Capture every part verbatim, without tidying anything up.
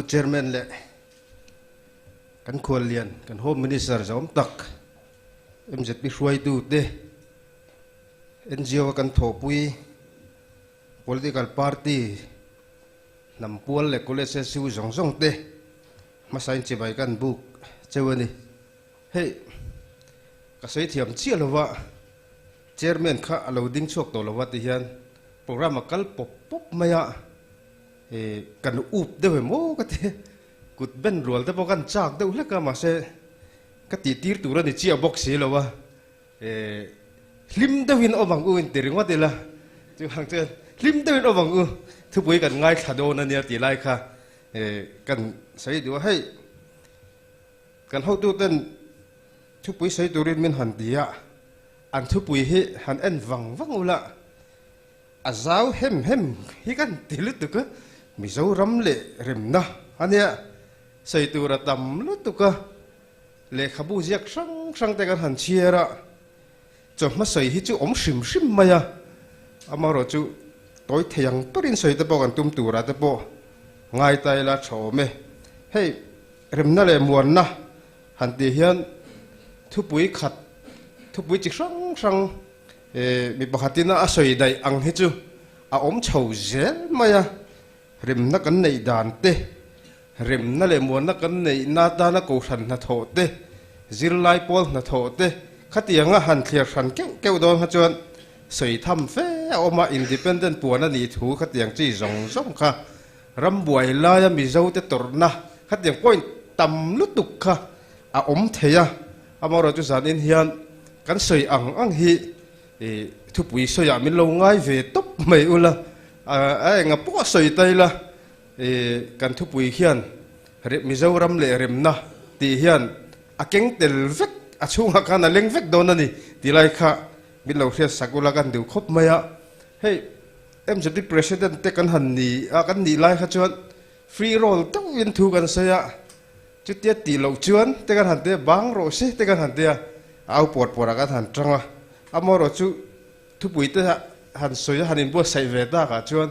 Chairman le kan khuallian, kan Home Minister zawm tak, M Z P hruaitu te, N G O kan thawpui, political party, hnam pawl le college S U zawng zawng te hmasain chibai kan buk cheu a nih. Hei, ka sawi thiam chiah lo va, chairman kha a lo ding chhuak tawh lo va ti hian, program a kal pawp pawp mai a, e, kan up deuh em aw ka ti, kut ben rual te pawh kan chak deuh hlek a, mahse, ka tih tir tur a ni chiah bawk si lo va, e, hlim deuhin awm ang u in ti ringawt ila, chu ang chuan hlim deuhin awm ang u, thupui kan ngaithla dawn a nia ti lai kha, e, kan sawi duh a. Hei, kan hotuten thupui sawi turin min han ti a, an thupui hi han en vang vang ula, a zau hem hem hi kan ti lutuk a, Mizoram leh remna a nia, sawi tur a tam lutuk a, lehkhabu ziak hrang hrang te kan han chhiar a, chawhma sawi hi chu awm hrim hrim mai a, amaherawhchu tawi thei ang parin sawi te pawh kan tum tura te pawh ngai ta ila, ṭha awm e. Hei, remna leh muanna han tih hian thupui khat, thupui chi hrang hrang, eh, mi pakhatin a sawi daih ang hi chu a awm chho zel mai a. Remna kan neih dan te, remna leh muanna kan neihna tana kohhran hnathawh te, zirlai pawl hnathawh te, khatianga han thliar hran keuh keuh dawn kha chuan sawi tham fe a awm a, independent puan a nih thu khatiang chi zawng zawng kha, ram buai laia Mizo te tawrhna khatiang point tam lutuk kha a awm thei a, amaherawhchu zanin hian kan sawi ang ang hi, e, thupui sawiah min lo ngai ve tawp mai ula, a, a enga pawh sawi ta ila, e, kan thupui hian re-, Mizoram leh remna tih hian a keng tel vek, a chhungah khan a leng vek dawn a ni ti lai kha min lo hriat sak ula kan duh khawp mai a. Hei, M Z P president te kan han ni a, kan nih lai kha chuan free roll deuhin thu kan sawi a, chutia tih loh chuan te kan han ti a, bang rawh se te kan han ti a, a au pawr pawrah kan han ṭang a. Amaherawhchu thupui te han sawi a, han inbuatsaih ve takah chuan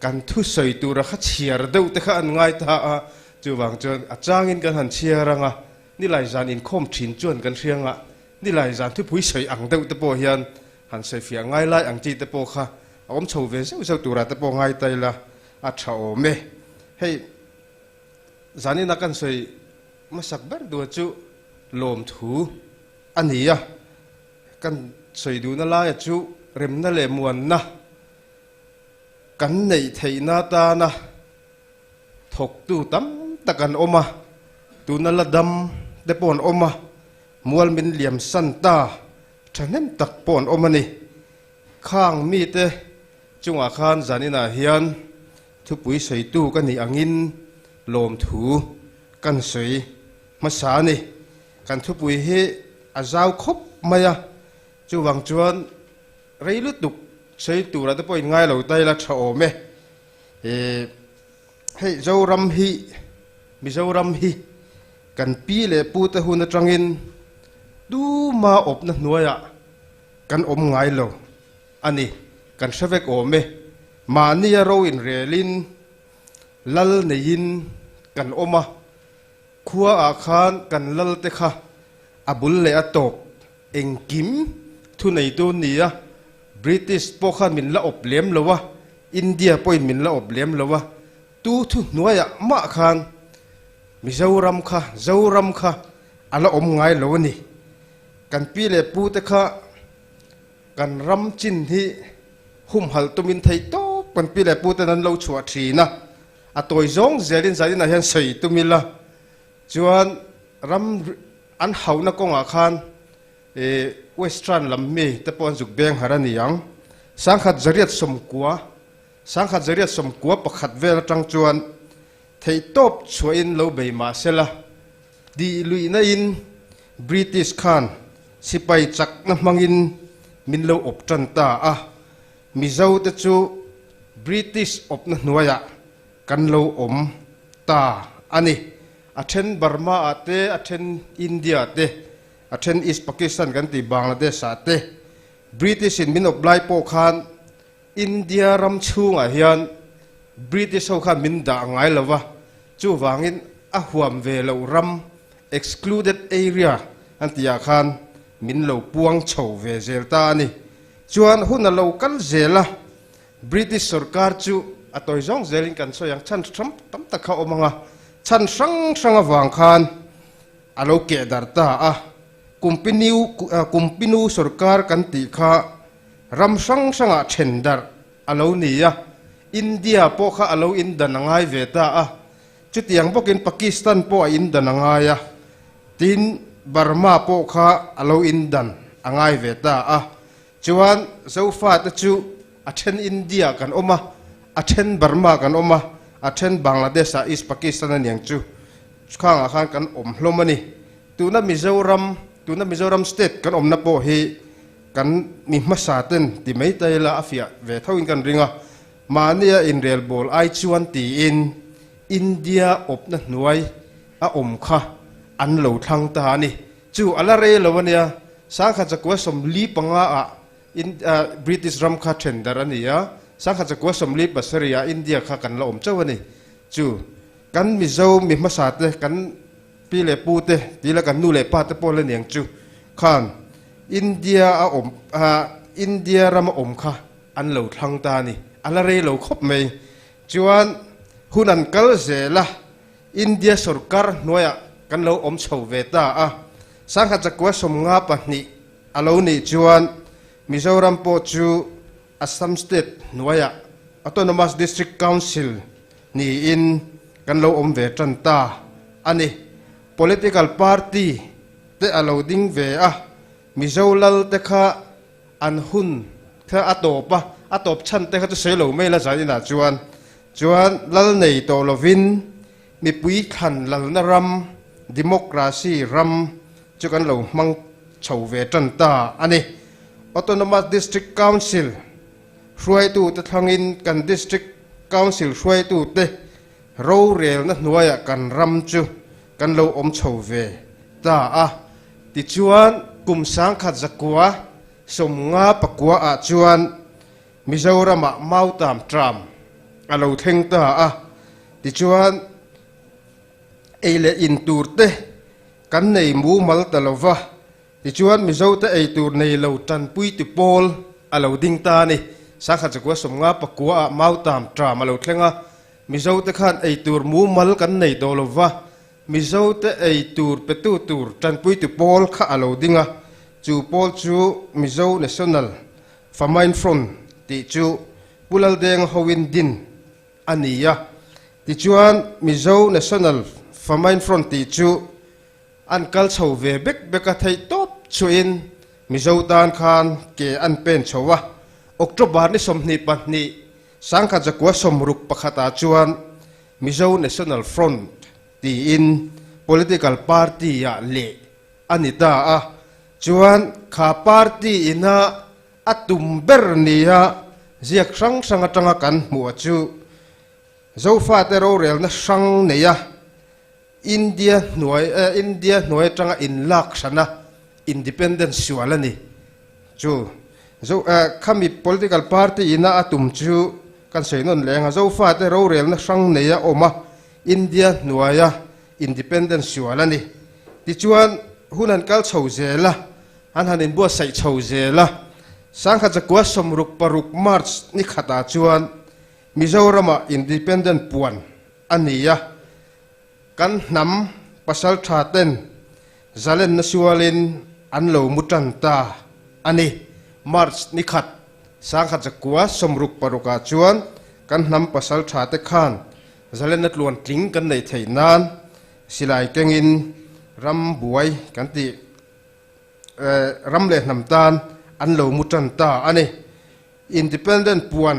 kan thusawi tura kha chhiar deuh te kha an ngai ta a, chuvang chuan a changin kan han chhiar ang a, nilai zan inkhawm ṭhin chuan kan hria ang a, nilai zan thupui sawi ang deuh te pawh hian han sawi fiah ngai lai ang chi te pawh kha a awm chho ve zeuh zeuh tura te pawh ngai ta ila, a ṭha awm e. Hei, zanina kan sawi hmasak ber duh chu lawmthu a ni a, kan sawi duhna laia chu remna leh muanna kan neih theihna tana thawktu tam tak an awm a, tuna la dam te pawh an awm a, mual min liam san ta ṭhahnem tak pawh an awm a ni. Khang mite chungah khan zaninah hian thupui sawitu ka nih angin lawmthu kan sawi hmasa a ni. Kan thupui hi a zau khawp mai a, chuvang chuan rei lutuk sawi tura te pawh in ngai lo ta ila, ṭha awm e. E, hei, Zoram hi, Mizoram hi kan pi leh pu te hun aṭangin tuma awpna hnuaiah kan awm ngai lo a ni, kan hre vek awm e. Mahnia ro inrelin lal neiin kan awm a, khuaah khan kan lal te kha a bul leh a tawp engkim thuneitu an ni a, British pawh khan min la awp lem lo a, India pawhin min la awp lem lo a, tu thu hnuaiah mah khan Mizoram kha, Zoram kha a la awm ngai lo a ni. Kan pi leh pu te kha kan ram chin hi humhalh tumin thei tawp kan pi leh pu ten an lo chhuah ṭhin a, a tawi zawng zelin zaninah hian sawi tum ila. Chuan ram an hauhna kawngah khan, e, Western lam mi te pawh an zuk beng har a ni ang. Sangkhat zariat sawmkua, sangkhat zariat sawmkua pakhat vel aṭang chuan theihtawp chhuahin lo bei mah sela, dihluihnain British khan sipai chakna hmangin min lo awp ṭan ta a. Mizo te chu British awpna hnuaiah kan lo awm ta a ni. A ṭhen Burma-ah te, a ṭhen India te, a ṭhen East Pakistan kan tih Bangladesh-ah te, British-in min awp lai pawh khan India ram chhungah hian British ho khan min dah ngai lo va, Chuvangin a huam ve lo ram, excluded area an ti a khan min lo puang chho ve zel ta a ni. Chuan hun a lo kal zel a, British sawrkar chu a tawi zawng zelin kan sawi ang, chhan hram tam tak kha awm ang a, chhan hrang hrang avang khan a lo keh darh ta a. Kumpinu, ku-, a, kumpinu sawrkar kan tih kha ram hrang hrangah ṭhen darh a lo ni a. India pawh kha a lo indan a ngai ve ta a. Chutiang bawkin Pakistan pawh a indan a ngai a. Tin, Burma pawh kha a lo indan a ngai ve ta a. Chuan Zofate chu a ṭhen India kan awm a, a ṭhen Burma kan awm a, a ṭhen Bangladesh-ah East Pakistan a ni ang chu, chu khangah khan kan awm hlawm a ni. Tuna Mizoram, tuna Mizoram state kan awmna pawh hi kan mi hmasa ten ti mai ta ila a fiah ve thoin kan ring a. Mahnia inrelbawl ai chuan tiin India awpna hnuai a awm kha an lo thlang ta a ni. Chu a la rei lo a nia, sangkhat zakua sawmli panga ah in, a, British ram kha ṭhen darh a ni a, sangkhat zakua sawmli pasari ah India kha kan la awm chauh a ni. Chu kan Mizo mi hmasa te, kan pi leh pu te, ti la kan nu leh pa te pawh la ni ang chu khan India a awm, a, India ram a awm kha an lo thlang ta a ni. A la rei lo khawp mai. Chuan hun an kal zel a, India sawrkar hnuaiah kan lo awm chho ve ta a. Sangkhat zakua sawmnga pahnih a lo nih chuan Mizoram pawh chu Assam State hnuaiah Autonomous District Council niin kan lo awm ve ṭan ta a ni. Political party te a lo ding ve a, Mizo lal te kha an hun kha a tawp a, a tawp chhan te kha chu sawi lo mai la zaninah chuan, chuan lal nei tawh lovin mipui thlan lalna ram, democracy ram chu kan lo hmang chho ve ṭan ta a ni. Autonomous District Council hruaitute thlangin kan District Council hruaitute rorelna hnuaiah kan ram chu kan lo awm chho ve ta a. Tichuan kum sangkhat zakua sawmnga pakuaah chuan Mizoramah mau tam ṭam a lo thleng ta a. Tichuan ei leh in tur te kan nei mumal ta lo va. Tichuan Mizo te ei tur nei lo ṭanpuitu pawl a lo ding ta a ni. Sangkhat zakua sawmnga pakuaah mau tam ṭam a lo thleng a. Mizo te khan ei tur mumal kan nei tawh lo va. Mizo te ei tur petu tur ṭanpuitu pawl kha a lo ding a. Chu pawl chu Mizo National Famine Front tih chu Pu Laldenga hoin din a ni a. Tichuan Mizo National Famine Front tih chu an kal chho ve bek bek a, theih tawp chhuahin Mizo tan khan ke an pen chho a. October ni sawmhnih pahnih, sangkhat zakua sawmruk pakhatah chuan Mizo National Front tiin political party-ah leh a ni ta a. Chuan kha party-ina a tum ber nia ziak hrang hrang aṭanga kan hmuh a chu, Zofate rorelna hrang neia India hnuai, eh, India hnuai aṭanga inlak hrana independence sual a ni. Chu, Zo, eh, khami political party-ina a tum chu kan sawi nawn leng a, Zofate rorelna hrang neia awma India hnuaia independence sual a ni. Tichuan hun an kal chho zel a, an han inbuatsaih chho zel a. Sangkhat zakua sawmruk paruk March ni khatah chuan Mizorama independent puan a ni a. Kan hnam pasalṭha ten zalenna sualin an lo mu ṭan ta a ni. March ni khat, sangkhat zakua sawmruk parukah chuan kan hnam pasalṭha te khan zalenna tluantling kan nei theih nan silai kengin ram buai kan tih, eh, ram leh hnam tan an lo mu ṭan ta a ni. Independent puan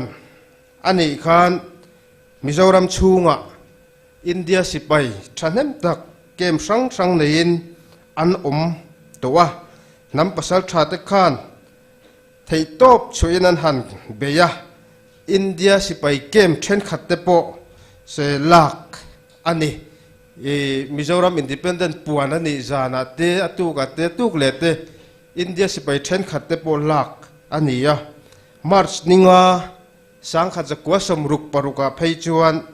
a nih khan Mizoram chhunga India sipai ṭhahnem tak camp hrang hrang neiin an awm tawh a. Hnam pasalṭha te khan theih tawp chhuahin an han bei a. India sipai camp ṭhenkhat te pawh se lak a ni. I, Mizoram independent puan a nih zanah te, a tukah te, a tuk leh te, India sipai ṭhenkhat te pawh lak a ni a. March ni nga, sangkhat zakua sawmruk parukah phei chuan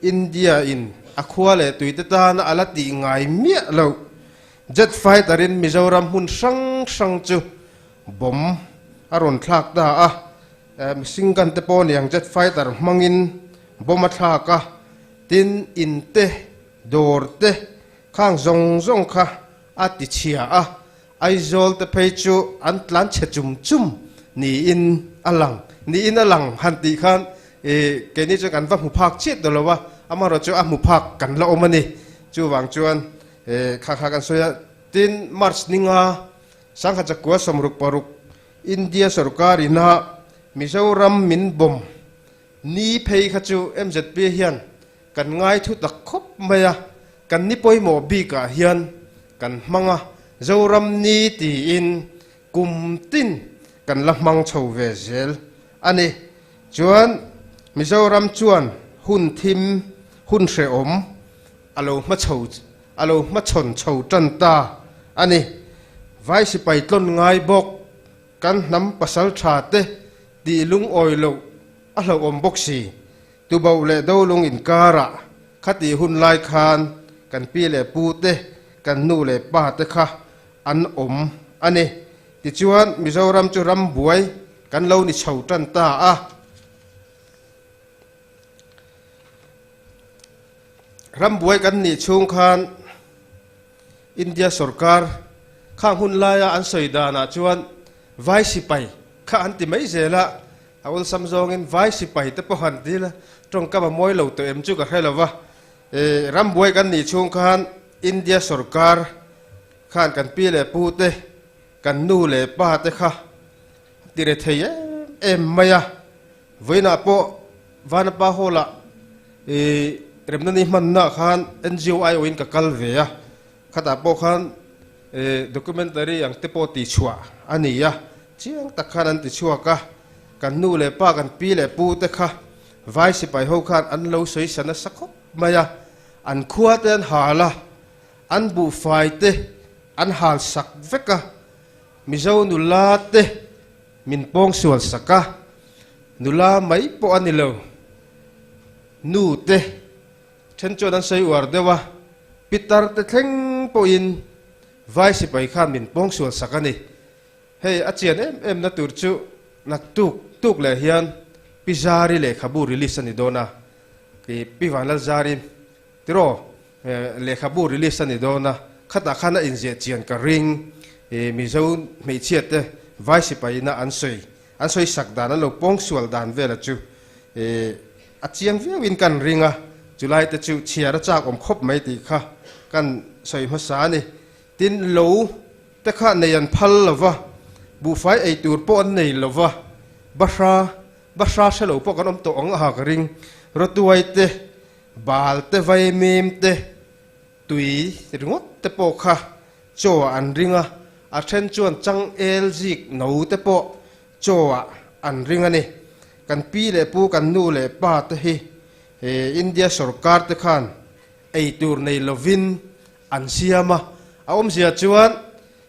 India-in a khua le tui te tan a la tih ngai miah lo. Jet fighter-in Mizoram hmun hrang hrang chu bomb a rawn thlak ta a. Em, machine gun te pawh ni ang jet fighter hmangin bomb a thlak a. Tin in te, dawr te, khang zawng zawng kha a tichhia a. Aizawl te phei chu an tlan chhe chum chum niin a lang. Niin a lang han tih khan, e, keini chu kan va hmu phak chiat ta lo a. Amaherawhchu a hmu phak kan la awm a ni. Chuvang chuan, e, kha kha kan sawi a. Tin March ni nga, sangkhat zakua sawmruk paruk, India sawrkarin a Mizoram min bomb ni phei kha chu M Z P hian kan ngai thutak khawp mai a, kan ni pawimawh bikah hian kan hmang a, Zoram ni tiin kum tin kan la hmang chho ve zel a ni. Chuan Mizoram chuan hun thim, hun hreawm a lo hmachho, a lo hmachhawn chho ṭan ta a ni. Vai sipai tlawn ngai bawk, kan hnam pasalṭha te tih lungawi loh a hlauhawm bawk si. Tubauh leh Dolung inkara khati hun lai khan kan pi leh pu te, kan nu leh pa te kha an awm a ni. Tichuan Mizoram chu ram buai kan lo ni chho ṭan ta a. Ram buai kan nih chhung khan India sawrkar khang hun laia an sawi danah chuan vai sipai kha an ti mai zel a. A awlsam zawngin vai sipai te pawh han ti la, ṭawngkam a mawi lo tawh em chu ka hre lo va. E, ram buai kan nih chhung khan India sawrkar khan kan pi leh pu te, kan nu leh pa te kha ti rethei em em mai a. Vawiinah pawh Vanapa Hall-a, e, remna ni hmanna khan N G O aiawin ka kal ve a. Khatah pawh khan, e, documentary ang te pawh ti chhuah a ni a. Chiang tak khan an ti chhuak a. Kan nu leh pa, kan pi leh pu te kha vai sipai ho khan an lo sawisan nasa khawp mai a. An khua te an hal a, an buhfai te an hal sak vek a. Mizo nula te min pawngsual sak a, nula mai pawh a ni lo, nu te, ṭhen chuan an sawi uar deuh a, pitar te thleng pawhin vai sipai khan min pawngsual sak a ni. Hei, a chian em em na tur chu naktuk tuk leh hian Pi Zari lehkhabu release a ni dawn a, ki Pi Vanlal Zari tiraw, eh, lehkhabu release a ni dawn a, khatah khan a inziah chian ka ring, eh, Mizo hmeichhia te vai sipaina an sawi, an sawi sak dan, an lo pawngsual dan vela chu, eh, a chiang viauin kan ring a, chulai te chu chhiar a chak awm khawp mai tih kha kan sawi hmasa a ni. Tin lo te kha nei an phal lo va, buhfai ei tur pawh an nei lo va, bahra, bahra hre lo pawh kan awm tawh ang a ha ka ring. Rawtuai te, bal te, vaimim te, tui ringawt te pawh kha chaw-ah an ring a, a ṭhen chuan changel zik no te pawh chaw-ah an ring a ni. Kan pi leh pu, kan nu leh pa te hi, eh, India sawrkar te khan ei tur nei lovin an siam a. A awmzia chuan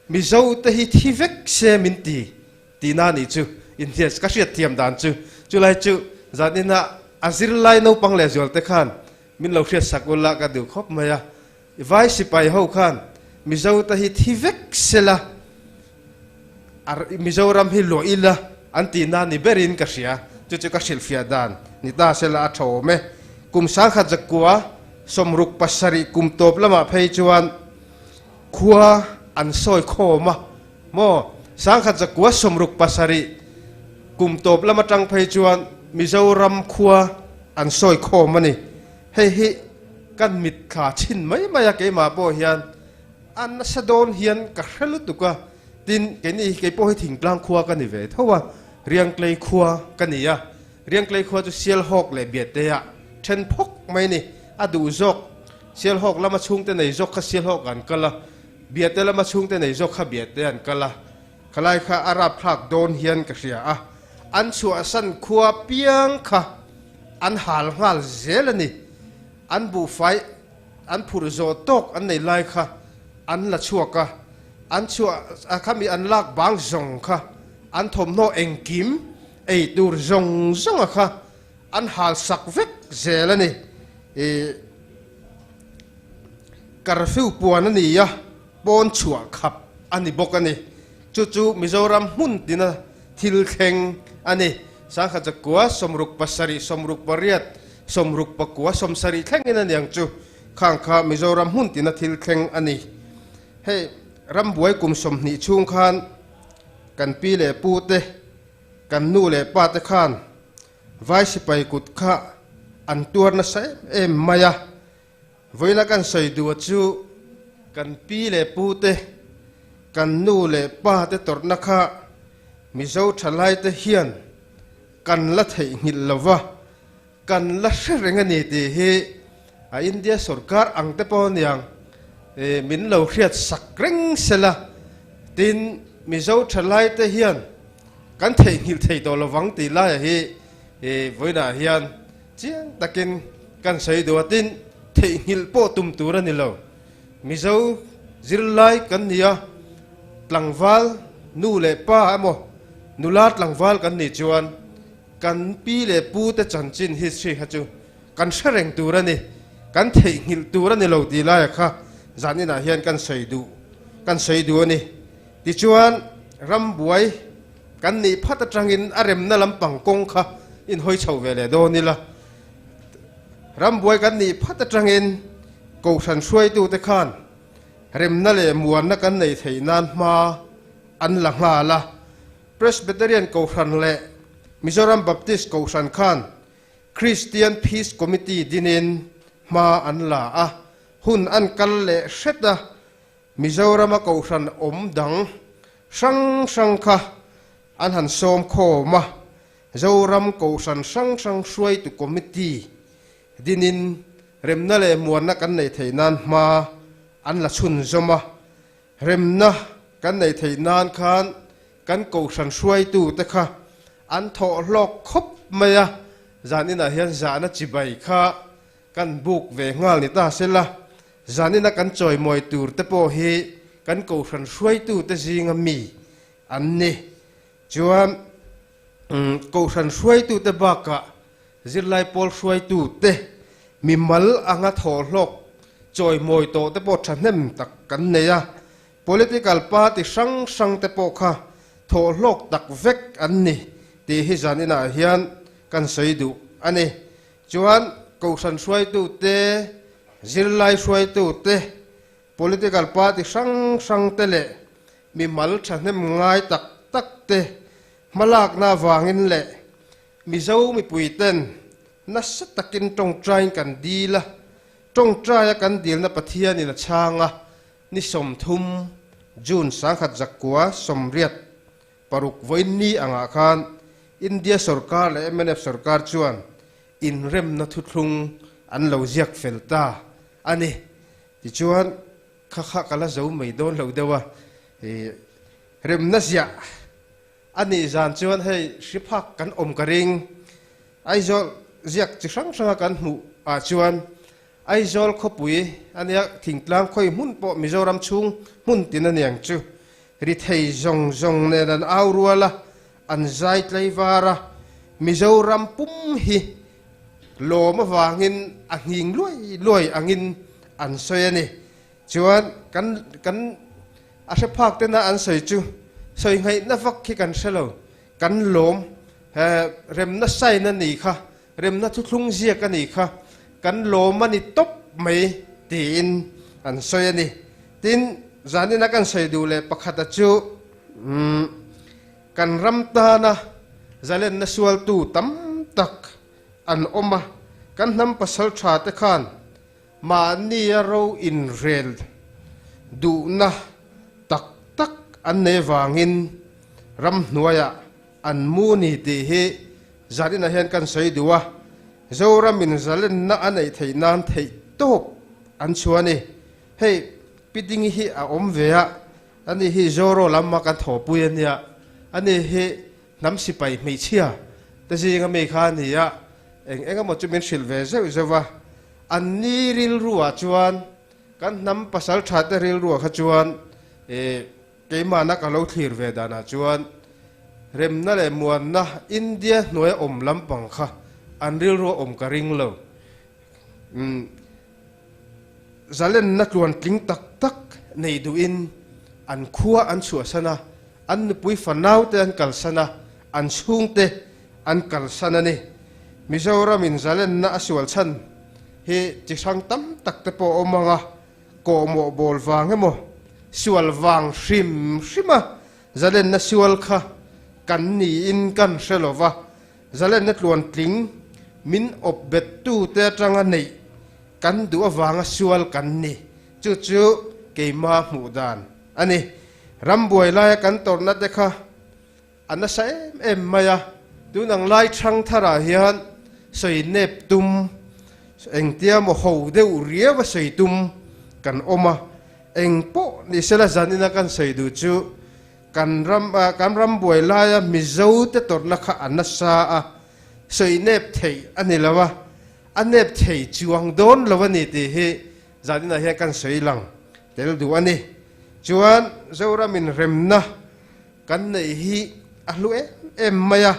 Mizo te hi thi vek se min ti, tihna a ni chu, in hriat, ka hriat thiam dan chu. Chulai chu, zanina a zirlai naupang leh zual te khan min lo hriat sak ula ka duh khawp mai a. Vai sipai ho khan Mizo te hi thi vek sela, ar, Mizoram hi luah ila an tihna ni berin ka hria. Chu chu ka hrilhfiah dan ni ta sela a ṭha awm e. Kum sangkhat zakua sawmruk pasarih kum tawp lamah phei chuan khua an sawi khawm a. Maw, sangkhat zakua sawmruk pasarih kum tawp lam aṭang phei chuan Mizoram khua an sawi khawm a ni. Hei hi kan mitthla chhin mai mai a, keimah pawh hian a nasa dawn hian ka hre lutuk a. Tin, keini, kei pawh hi Thingtlang khua ka ni ve tho a, Riangtlei khua ka ni a. Riangtlei khua chu Sialhawk leh Biate-a ṭhen phawk mai ni. A duh zawk, Sialhawk lama chhungte nei zawk kha Sialhawk an kal a, Biate lama chhungte nei zawk kha Biate an kal a. Khalai kha a rapthlak dawn hian ka hria a. An chhuahsan khua piang kha an hal nghal zel a ni. An buhfai, an phurh zawh tawk an nei lai kha an la chhuak a. An chhuah a khami an lak bang zawng kha, an thawmhnaw engkim ei tur zawng zawnga kha an hal sak vek zel a ni. I, Curfew puan a ni a, pawn chhuah khap a ni bawk a nih. Chu chu Mizoram hmun tina thil thleng a nih. Sangkhat zakua sawmruk pasari, sawmruk pariat, sawmruk pakua, sawmsari thlengin a ni ang chu. Khang kha Mizoram hmun tina thil thleng a nih. Hei, rambuai kum sawmhnih chhung khan kan pi le pu te, kan nu le pa te khan vai sipai kut kha an tuar nasa em em mai a. Vawiina kan sawi duh chu kan pi le pu te, kan nu le pa te tawrhna kha Mizo ṭhalai te hian kan la theihnghilh lo va, kan la hre reng a ni tih hi a India sorkar ang te pawh ni ang, e, min lo hriat sak reng sela. Tin, Mizo ṭhalai te hian kan theihnghilh thei tawh lo vang tih lai a hi, e, vawiina hian chiang takin kan sawi duh a, tin, theihnghilh pawh tum tur a ni lo. Mizo zirlai kan ni a, tlangval nu leh pa emaw, nula tlangval kan nih chuan kan pi leh pu te chanchin history kha chu kan hre reng tur a ni, kan theihnghilh tur a ni lo tih lai a kha zaninah hian kan sawi duh, kan sawi duh a ni. Tichuan, rambuai kan nih phat aṭangin a remna lampang kawng kha inhawi chho ve leh dawn ila. Rambuai kan nih phat aṭangin kohhran hruaitute khan remna leh muanna kan nei theih nan hma an la nghal a. Presbyterian Kohhran leh Mizoram Baptist Kohhran khan Christian Peace Committee dinin hma an la a, hun an kal leh hret a. Mizorama kohhran awm dang hrang hrang kha an han sawm khawm a, Zoram kohhran hrang hrang hruaitu committee dinin remna leh muanna kan nei theih nan hma an la chhunzawm a. Remna kan nei theih nan khan kan kohhran hruaitute kha an thawh hlawk khawp mai a. Zaninah hian zana chibai kha kan buk ve nghal ni ta sela, zanina kan chawimawi tur te pawh hi kan kohhran hruaitute zinga mi an ni. Chuan, um, kohhran hruaitute bakah zirlai pawl hruaitute mimal anga thawh hlawk chawimawi tawh te pawh ṭhahnem tak kan nei a. Political party hrang hrang te pawh kha thawh hlawk tak vek an ni tih hi zaninah hian kan sawi duh a ni. Chuan kohhran hruaitute, zirlai hruaitute, political party hrang hrang te leh mimal ṭhahnem ngai tak tak te hmalakna avangin leh Mizo mipui ten nasa takin ṭawngṭaiin kan dil a, ṭawngṭaia kan dilna Pathianin a chhang a, ni sawmthum June sangkhat zakua sawmriat paruk vawiin ni angah khan India sorkar leh M N F sorkar chuan inremna thuthlung an lo ziak fel ta a ni. Tichuan, kha kha ka la zo mai dawn lo deuh a, e, remna ziah a nih zan chuan hei hri phak kan awm ka ring. Aizawl ziak chi hrang hranga kan hmuh ah chuan Aizawl khawpui a nia, Thingtlang khawi hmun pawh Mizoram chhung hmun tina ni ang chu, ri thei zawng zawng nen an au rual a, an zai tlaivar a, Mizoram pum hi lawm avangin a nghing luai luai angin an sawi a ni. Chuan kan, kan a hre phak tena an sawi chu, sawi ngaihna vak khi kan hre lo, kan lawm, eh, remna sign a ni kha, remna thuthlung ziak a ni kha, kan lawm a ni tawp mai tiin an sawi a ni. Tin, zanina kan sawi duh leh pakhata chu, um, kan ram tana zalenna sualtu tam tak an awm a, kan hnam pasalṭha te khan mahnia ro inrel duhna tak tak an nei vangin ram hnuaia an mu ni tih hi zanina hian kan sawi duh a, Zoramin zalenna a neih theih nan theih tawp an chhuah a ni. Hei, Piding hi a awm ve a, ani hi Zoro lama kan thawpui a nia, ani hi hnam sipai hmeichhia te zinga mi kha a ni a, eng eng emaw chu min hrilh ve zeuh zeuh a. Anni rilruah chuan, kan hnam pasalṭha te rilruah kha chuan, e, keimahna ka lo thlir ve danah chuan, remna leh muanna India hnuaia awm lampang kha an rilruah awm ka ring lo. Um, zalenna tluantling tak tak nei duhin an khua an chhuahsan a, an nupui fanaute an kalsan a, an chhungte an kalsan a nih. Mizoramin zalenna a sual chhan hi chi hrang tam tak te pawh awm anga, kawhmawh bawl vang emaw, sual vang hrim hrim a, zalenna sual kha kan niin kan hre lo va, zalenna tluantling min awp bettu te atanga neih kan duh avanga sual kan ni. Chu chu keima hmuh dan a nih. Ram buai laia kan tawrhna te kha a nasa em em mai a. Tun ang lai ṭhang tharah hian sawi nep tum, engtia maw, ho deuh riau a sawi tum kan awm a. Eng pawh ni sela, zanina kan sawi duh chu kan ram, a, kan ram buai laia Mizo te tawrhna kha a nasa a, sawi nep theih a ni lo a, a nep thei chuang dawn lo a ni tih hi zanina hian kan sawi lang tel duh a ni. Chuan Zoramin remna kan neih hi a hlu em em mai a,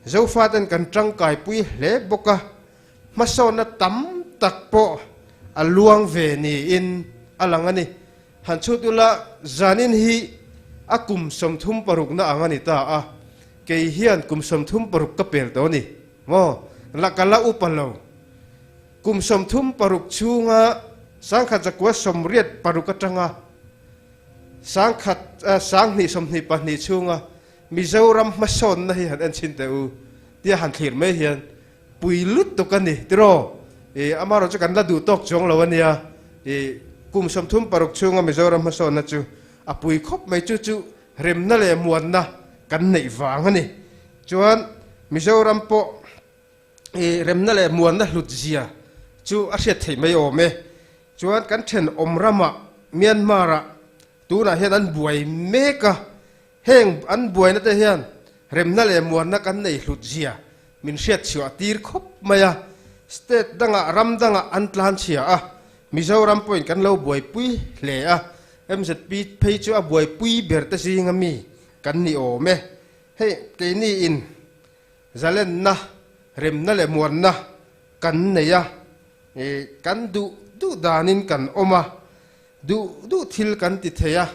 Zofa ten kan ṭangkaipui hle bawk a, hmasawnna tam tak pawh a luang ve niin a lang a ni. Han chhut ula, zanin hi a kum sawmthum parukna ang a ni ta a, kei hian kum sawmthum paruk ka pel tawh a ni maw, la ka la upa lo. Kum sawmthum paruk chhunga sangkhat zakua sawmriat paruk atanga sangkhat, a, sanghnih sawmhnih pahnih chhunga Mizoram hmasawnna hi han en chhin teh u, tia han thlir mai hian pui lutuk a ni tiraw. E, amaherawhchu kan la duh tawk chuang lo a nia. E, kum sawmthum paruk chhunga Mizoram hmasawnna chu a pui khawp mai chu chu remna leh muanna kan neih vang a ni. Chuan Mizoram pawh, e, remna leh muanna hlutzia chu a hriat theih mai awm e. Chuan kan ṭhenawm ramah, Myanmar-ah tunah hian an buai mek a. Heng an buaina te hian remna leh muanna kan nei hlutzia min hriat chhuah tir khawp mai a. State dangah, ram dangah an tlan chhia a. Mizoram pawhin kan lo buaipui hle a. M Z P phei chu a buaipui ber te zinga mi kan ni awm e. Hei, keini in zalenna, remna leh muanna kan nei a, e, kan duh duh danin kan awm a, duh duh thil kan ti thei a,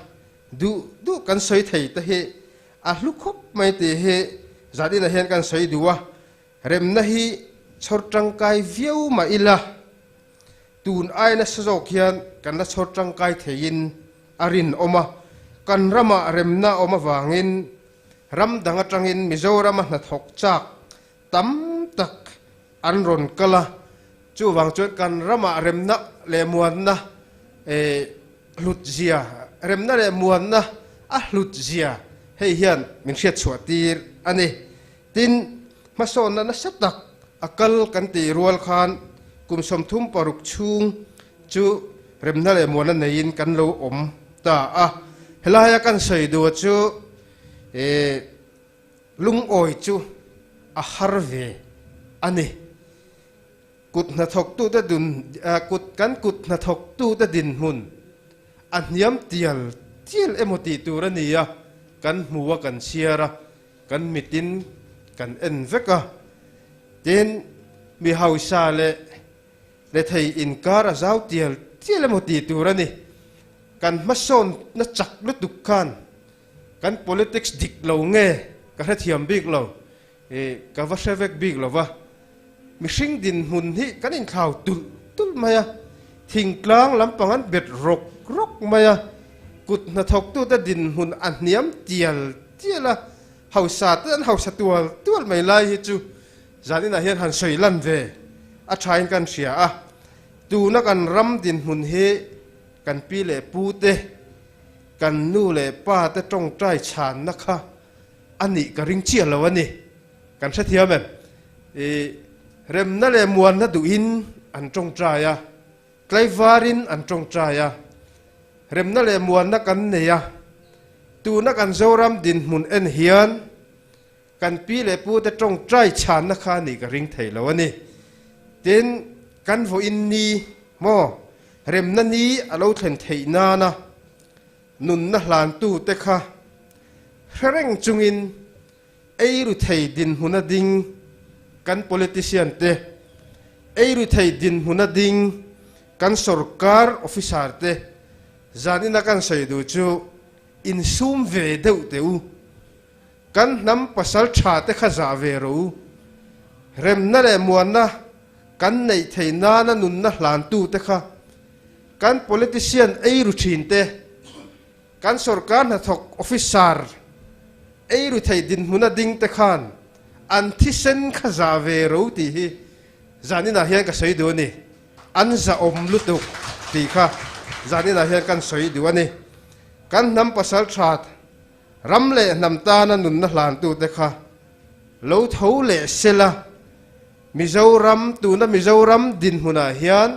duh duh kan sawi thei te hi a hlu khawp mai tih hi zanina hian kan sawi duh a. Remna hi chhawr ṭangkai viau mah ila, tun aia nasa zawk hian kan la chhawr ṭangkai theiin a rinawm a. Kan ramah remna awm avangin ram dang aṭangin Mizorama hnathawk chak tam tak an rawn kal a. Chuvang chuan kan ramah remna leh muanna, eh, hlutzia, remna leh muanna a hlutzia hei hian min hriat chhuah tir a ni. Tin, hmasawnna nasa tak a kal kan tih rual khan, kum sawmthum paruk chhung chu remna leh muanna neiin kan lo awm ta a. Helaia kan sawi duh chu, eh, lungawi chu a har ve a ni. Kut hnathawktute dun, a, kut, kan kut hnathawktute dinhmun a hniam tial tial emaw tih tur a ni a, kan hmu a, kan chhiar a, kan mitin kan en vek a. Tin, mi hausa leh, leh thei inkar a zau tial tial emaw tih tur a ni. Kan hmasawnna chak lutuk khan, kan politics dik lo nge ka hrethiam bik lo, e, ka va hre vek bik lo va. Mihring dinhmun hi kan inthlau tulh tulh mai a. Thingtlang lampang an bet rawk rawk mai a. Kut hnathawktute dinhmun a hniam tial tial a. Hausate an hausa tual tual mai lai hi chu zaninah hian han sawi lan ve a ṭhain kan hria a. Tuna kan ram dinhmun hi kan pi leh pute, kan nu leh pate ṭawngṭai chhanna kha a nih ka ring chiah lo a ni. Kan hrethiam em? I, remna leh muanna duhin an ṭawngṭai a, tlaivarin an ṭawngṭai a, remna leh muanna kan nei a. Tuna kan Zoram dinhmun en hian kan pi leh pute ṭawngṭai chhanna kha a nih ka ring thei lo a ni. Tin, kan vawiin ni maw, remna ni a lo thlen theih nana nunna hlantute kha hre reng chungin ei ru thei dinhmuna ding kan politician te, ei ru thei dinhmuna ding Kan sawrkar officer te, zanina kan sawi duh chu, insum ve deuh teh u. Kan hnam pasalṭha te kha za ve ro u. Remna le muanna kan neih theih nana nunna hlantu te kha, kan politician ei ru ṭhin te, kan sawrkar hnathawk officer ei ru thei dinhmuna ding te khan an thisen kha za ve ro ti hi zanina hian ka sawi duh a ni. An zahawm lutuk ti kha zanina hian kan sawi duh a ni. Kan hnam pasalṭha, ram leh hnam tana nunna hlantu te kha lo tho leh sela, Mizoram, tuna Mizoram dinhmunah hian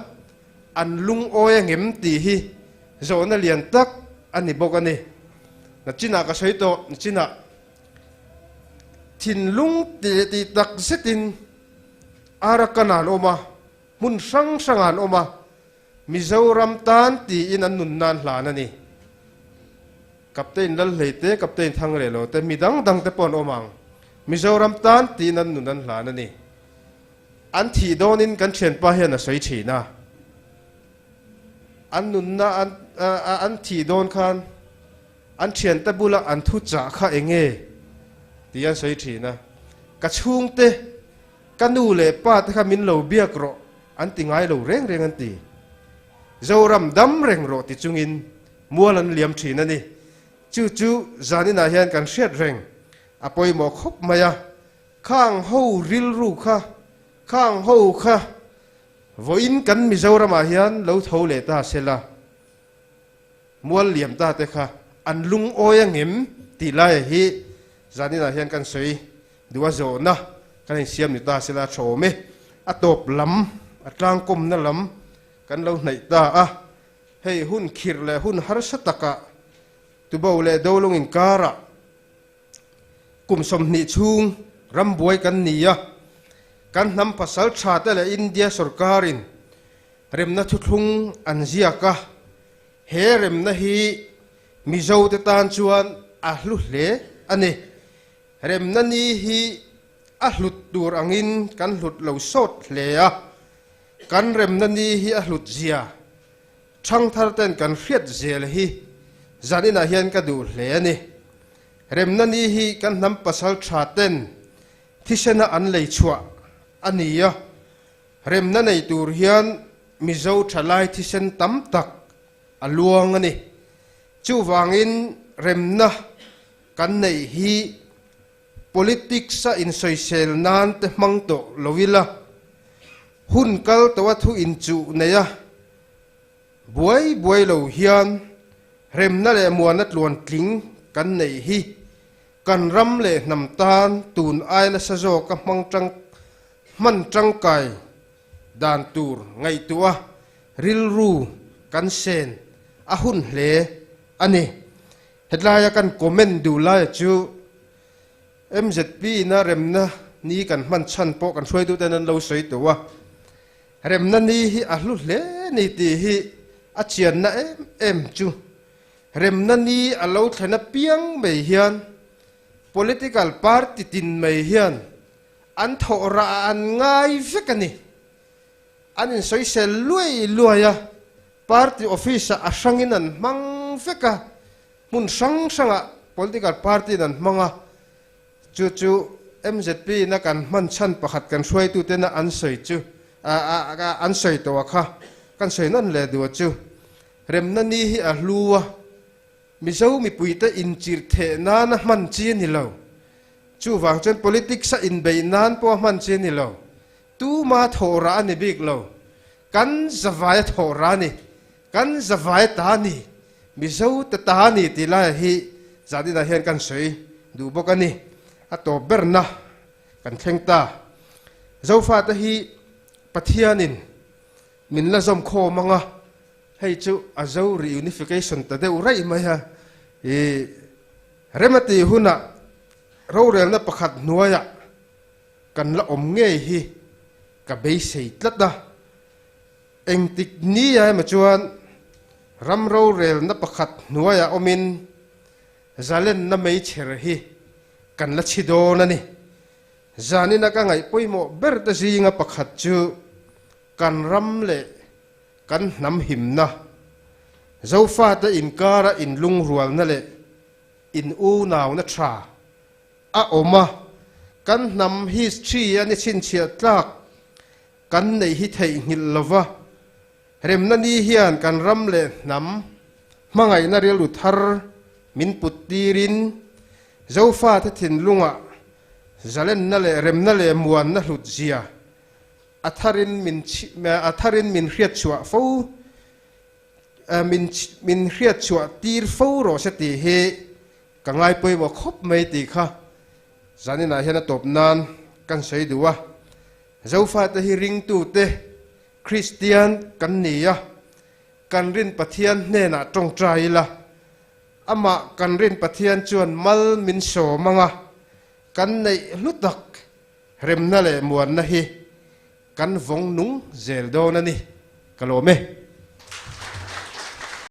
an lungawi ang em ti hi zawhna lian tak a ni bawk a ni. Nachina ka sawi tawh, nachina thinlung tih, tih tak zetin Arakan an awm a, hmun hrang hrang an awm a, Mizoram tan tiin an nunna an hlan a ni. Captain Lalhleite, Captain Thangrelo te, mi dang dang te pawh an awm ang. Mizoram tan tiin an nun an hlan a ni. An thih dawnin kan ṭhianpa hian a sawi ṭhin a. An nunna an, a, a, an thih dawn khan an ṭhiante bula an thu chah kha eng nge ti an sawi ṭhin a. Ka chhungte, ka nu leh pa te kha min lo biak rawh an ti ngai lo reng reng an ti. Zoram dam reng rawh ti chungin mual an liam ṭhin a ni. Chu chu zaninah hian kan hriat reng a pawimawh khawp mai a. Khang ho rilru kha, khang ho kha vawiin kan Mizoramah hian lo tho leh ta sela, mual liam ta te kha an lungawi ang em tih lai hi zaninah hian kan sawi duh a, zawhna kan insiam ni ta sela, ṭha awm e. A tawp lam, a tlangkawmna lam kan lo hnaih ta a. Hei hun khirh leh hun harsa taka Tubo leh Dolung inkara kum sawmhnih chhung ram buai kan ni a, kan hnam pasalṭha te leh India sawrkarin remna thuthlung an ziak a. He remna hi Mizo te tan chuan a hlu hle a ni. Remna ni hi a hlut tur angin kan hlut lo sawt hle a. Kan remna ni hi a hlut zia ṭhangthar ten kan hriat zel hi zaninah hian ka duh hle a ni. Remna ni hi kan hnam pasalṭha ten thisena an lei chhuah a ni a. Remna nei tur hian Mizo ṭhalai thisen tam tak a luang a ni. Chuvangin remna kan neih hi politics-a insawisel nan te hmang tawh lo ila, hun kal tawh a thu inchuh neia buai buai lo hian remna leh muanna tluantling kan neih hi kan ram leh hnam tan tun aia nasa zawka hmang ṭang, hman ṭangkai dan tur ngaihtuah a, rilru kan sen a hun hle a ni. Hetlaia kan comment duh laia chu M Z P ina remna ni kan hman chhan pawh kan hruaituten an lo sawi tawh a. Remna ni hi a hlu hle ni tih hi a chianna em em chu. Remna ni a lo thlen apiang mai hian, political party tin mai hian an thawh rah an ngai vek a ni. An insawisel luai luai a, party office-a a hrangin an hmang vek a, hmun hrang hrangah political party-in an hmang a. Chu chu M Z P ina kan hman chhan pakhat kan hruaitutena an sawi chu, a, a, a, an sawi tawh a kha, kan sawi nawn leh duh a chu. Remna ni hi a hlu a, Mizo mipuite inchirh theih nana hman chi a ni lo. Chuvang chuan politics-a inbeih nan pawh a hman chi a ni lo. Tuma thawh rah a ni bik lo. Kan zavaia thawh rah a ni. Kan zavaia ta a ni. Mizo te ta a ni tih lai hi zaninah hian kan sawi duh bawk a ni. A tawp berna kan thleng ta. Zofate hi Pathianin min la zawm khawm ang a, hei chu a Zo reunification ta deuh raih mai a. I, rem a tih hunah rorelna pakhat hnuaiah kan la awm ngei hi ka beisei tlat a. Engtik ni a emaw chuan ram rorelna pakhat hnuaiah awmin zalenna meichher hi kan la chhi dawn a ni. Zanina ka ngaih pawimawh ber te zinga pakhat chu kan ram leh kan hnam himna, Zofa te inkara inlungrualna le inunauna ṭha a awm a, kan hnam history a ni chhinchhiah tlak kan nei hi theinghil lo va, remna ni hian kan ram le hnam hmangaihna rilru thar min put tirin, Zofa te thinlunga zalenna le remna le muanna hlut zia a tharin min chi-, a tharin min hriat chhuah fo, a, min ch-, min hriat chhuah tir fo rawh se ti hi ka ngai pawimawh khawp mai ti kha zaninah hian a tawp nan kan sawi duh a. Zofa te hi ringtute Kristian kan ni a, kan rin Pathian hnenah ṭawngṭai ila, amah kan rin Pathian chuan mal min sawm anga, kan neih hlu tak remna le muanna hi kan vawng nung zel dawn a ni. Ka lawm e.